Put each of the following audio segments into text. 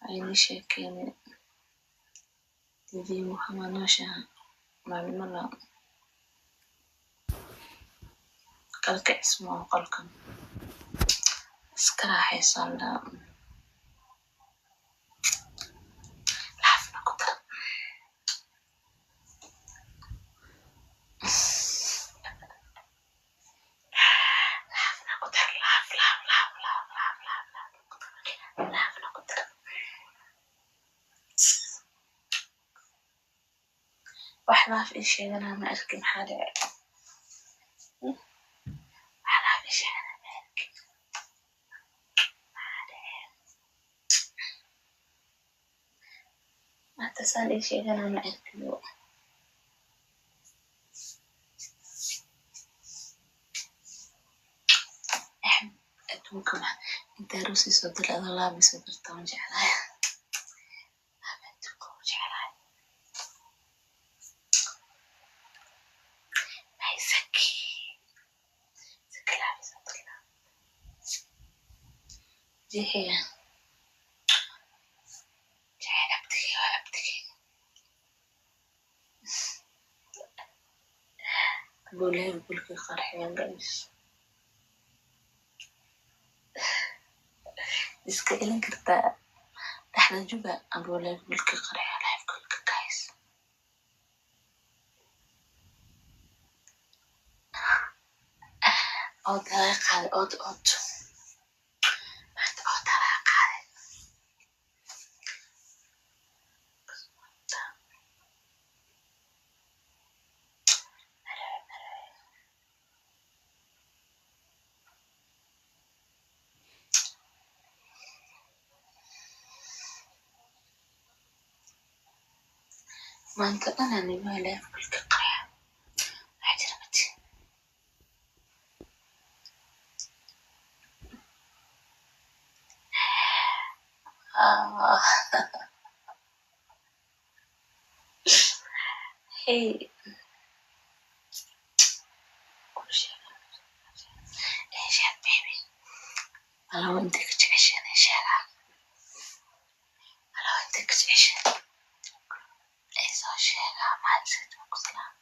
Ayni sheekeyne DJ Muhammad nooshaha maalmada kala kicismo qolkan iska raaxaysan la laafna ku dar. Laafna ku dar, laaf laaf laaf laaf laaf laaf laaf laafna ku dar. Wax laaf ii sheeganaa ma arki, maxaa dhici? Wax laaf ii sheeganaa ma arki, maxaa dhici? Maanta saan ii sheeganaa ma arkiyo. Axmed adduunka ma intaa ruusii soo dira, adoo laab isoo dirta waan jeclahay. Laab adduunka waan jeclahay. May saki saki laab isoo dirla jeexiga jecel abtigey waa abtigey. Abuleeb gulkii qarxiyaan guys. Iska celin kartaa dhexda juba. Abuleeb gulkii qarxiya live gulka guys. Ood laga qaaday, ood ood maanta ooda laga qaaday. Maanta dhan anigu live gulka qarxiya waxaa jira mati. Hey, sheeg baby, alawa intay ka jecesheen sheega, alawa intay ka jecesheen isoo sheega. Maxaa ku salaam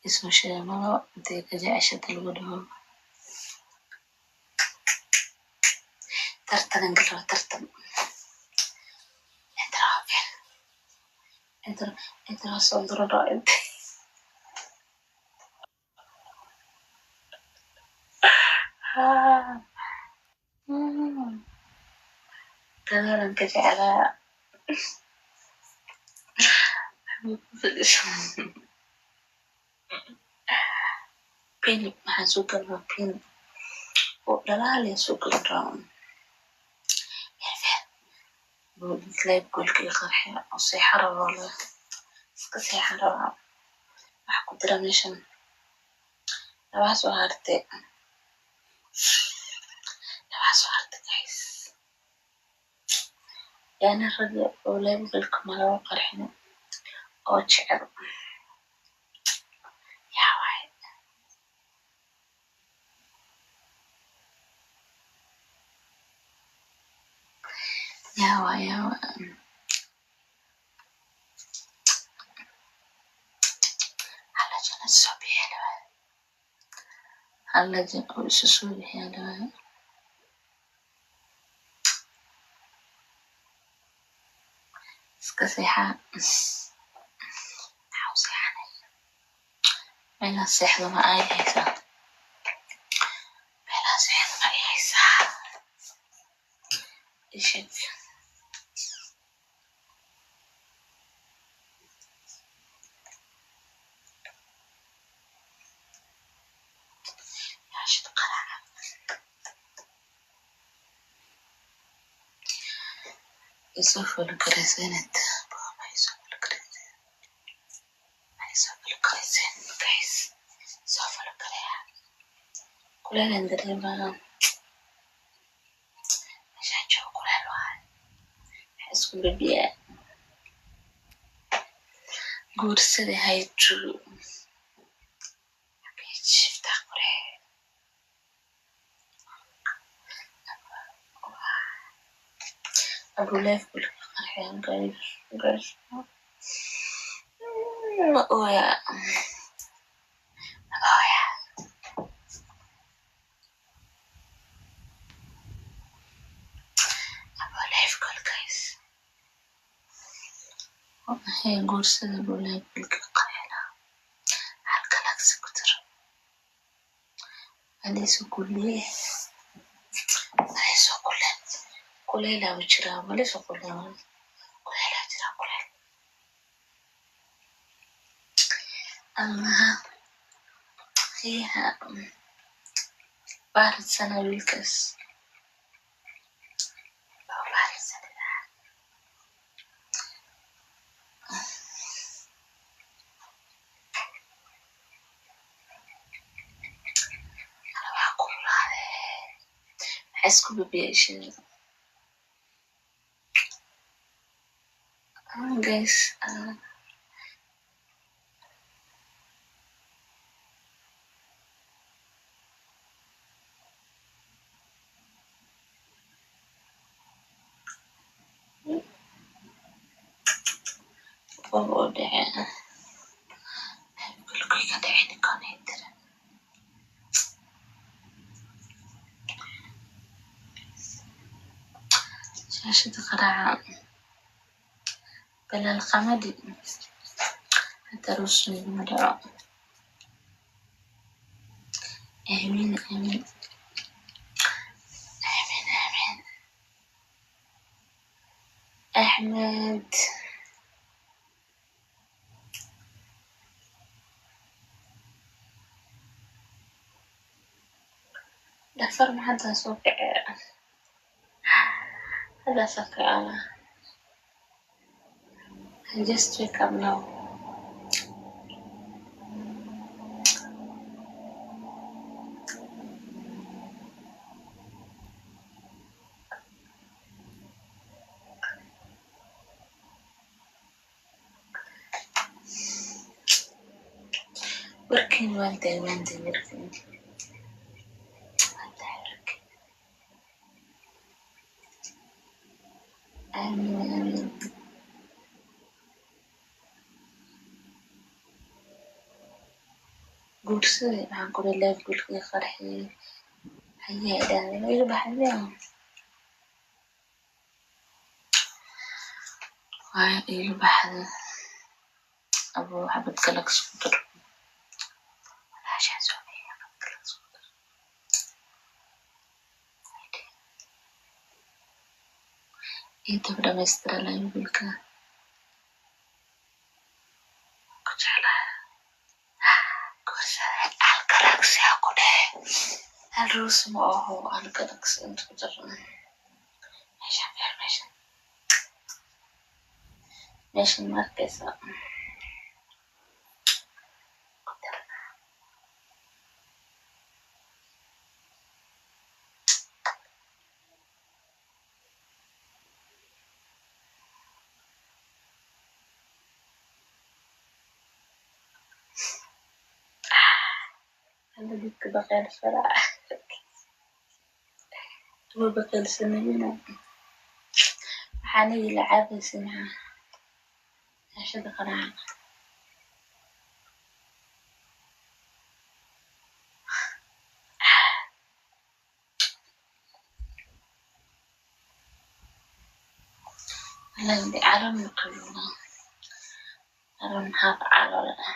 isoo sheega malawa intay ka jeceshada lagu dhaho. Tartanan galraba, tartan inta raba inta inta la soo diro inta gadaalan ka jeclaa. Pin maxaan soo galnaa? Pin oo dhalaaliya soo galan rabaa. Live goolkii qarxiya oo seexa raba, walahi iska seexan rabaa. Waxa ku dira meeshan labaa soo hartay, labaa soo hartay guys. Yaani ragga oo live goolka malaga qarxin oo jecel yaa waay? Yaa waay, yaa waay? Hala jana soo bixiya waay, hala jan oo isu soo bixiya waay. Iska seexaa, maxaa u seexanay? Meelaan seexdo ma ay haysaa? Meelaan seexdo ma ay haysaa? Isheg yaashid qaraaca isoo follow garaysanad ma isoo follow garaysan, ma isoo follow garaysan guys? Soo follow garaya. Kuleelan dareemaa meeshaan joogo, kuleel waay. Maxaa isku bebiyaa guursada haytu shiftaa qore. Abuleef kulka Qarxiya, guys, guys. Ma ooyaa? Ma ooyaa? Abo, live call, guys. Waxay guursada buu live callka qarxina. Halka lagsi ku diro. Aliiso kulliye. Aliiso kulle. Kuleelaa jiraa. Maliiso kulle. Kuleelaa jira, kuleel. Allah. Hiya. Baaridsana wiilkaas. Baaridsana. Waa kululaade. Maxaa isku bibiyay sheega? Guys, oo dhece. Kulkayga dhece ninkaan dira. Shaashada qaraaca. Bilaal qamadi. Hada ruusniguma dhaco. Aamin, aamin. Aamin, aamin. Axmed. Dhafar ma hadda soo kacee? Hadda soo kacaa. I just wake up now. Warkiin waan daay, waan daay warkiin. Waan daay warkiin. Aamin, aamin. Guursaday waxaan ku live gulkii qarxiyay. Hayaa idhaahday ma iga baxday? Waa iga baxday. Abo, xabad kale kasoo dar. Walaashaan soo bixiyay, xabad kale kasoo dar. Intaba dhamaystira live gulka. Ku jeclahay. Guursaday hal galaxy ha ku dhehe. Hal ruus ma aho, hal galaxy inta ku dar. Meeshan fiir, meeshan. Meeshan ma arkaysaa? Ku dar. Hada dadka baqeylsanaa. Waa baqeylsanayina. Waxaa nigi la caadaysa maxaa? Shaashada qaraaca. Wallahi calool ma qabno. Calool maxaa ka calool ah?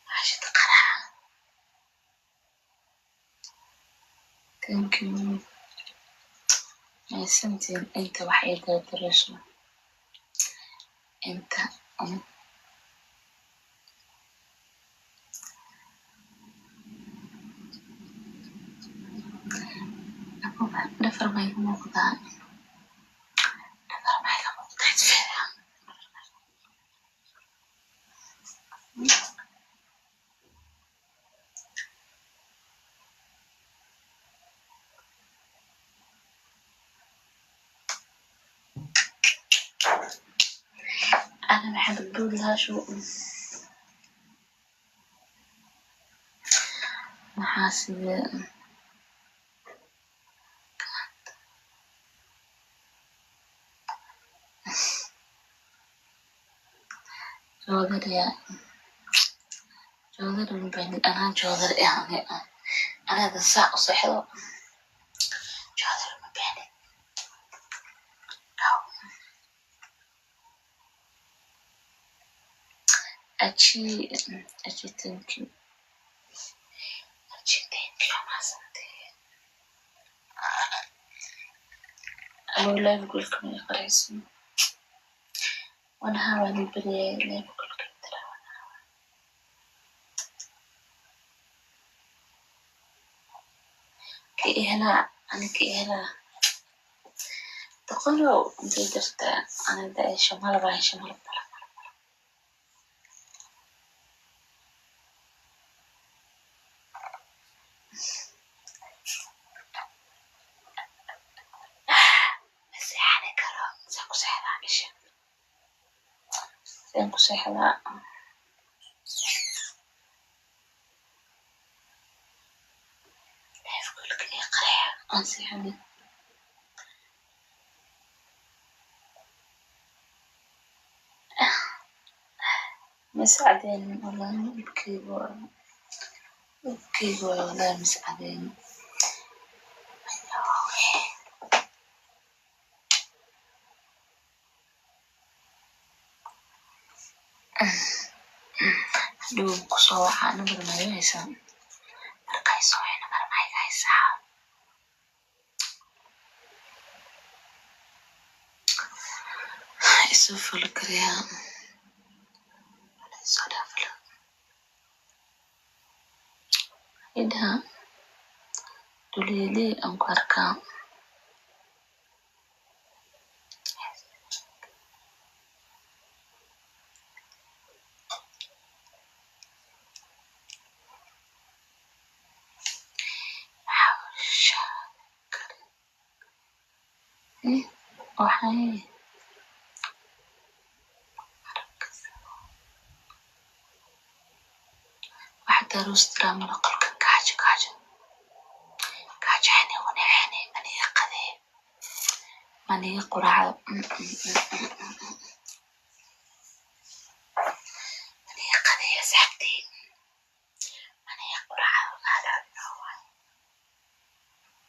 Shaashada qaraaca. Thank you. Mahadsantiin inta wax ii dardarayso. Inta dhafar ma iga muuqdaa? Dhafar ma iga muuqdaa? Isfiican. Ana maxaa badboodi lahaa shuu? Maxaa sidee? Joodariya, joodari ma baahnid. Anaa joodari ah, anaada saa u seexdo, joodari ma baahnid. No. Achi, achi, thank you. Achi, thank you, mahadsantahay. Anuu live goalka ma qaraysan. Wanaha waan i baryay, live goalka dira. Ka ihelaa ani, ka ihelaa doqonow, intay jirtaa anida hesho malaba, hesho malab, malab, malab. Ma seexani karo. Saan ku seexdaa isha? Saan ku seexdaa? Live goalka ii qaraya, aan seexanin. Mis cadeen, wallahi dhibkeyga waa, dhibkeyga waa, wallahi mis cadeen. Hadhow kusoo wacaa, nambar ma iga haysaa? Markay soo wacay, nambar ma iga haysaa? Isoo follow gareeyaa, isoo dhaa follow idhaa duleeley aan ku arkaa. Waxay waxa daruus tiraa qolka. Gaajo, gaajo, gaajo xani wanaxani. Maniga qadee, maniga quraacdo, maniga qadee asxaabtey, maniga quraacdo.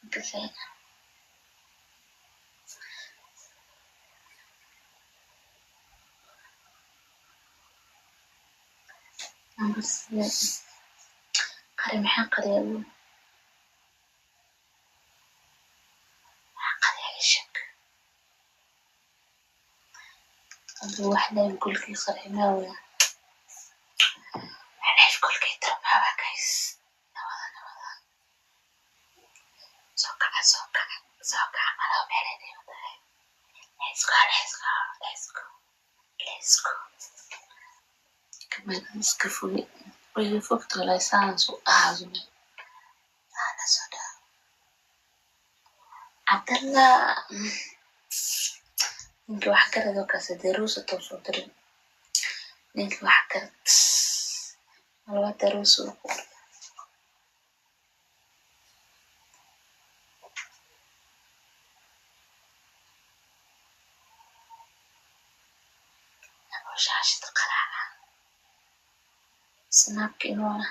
Makasay nambar sidee qari? Maxaa qariya? Maxaa qariya? Ishak aduu wax live goalkii qarxi maawa, wax live goalkii tiro maawa. Guys, nabada, nabada, soo kaca, soo kaca, soo kaca. Malaba meelenay tahay. Let's go, let's go, let's go, let's go. Kamerada iska foge, way fogta walaahi. Saan soo dhahaa, saana soo dhaha. Cabdallah, ninki wax garad oo kaase daruusa too soo dirin. Ninki wax garad malaba daruus uu ku shaashada qaraaca snapka inuu ah.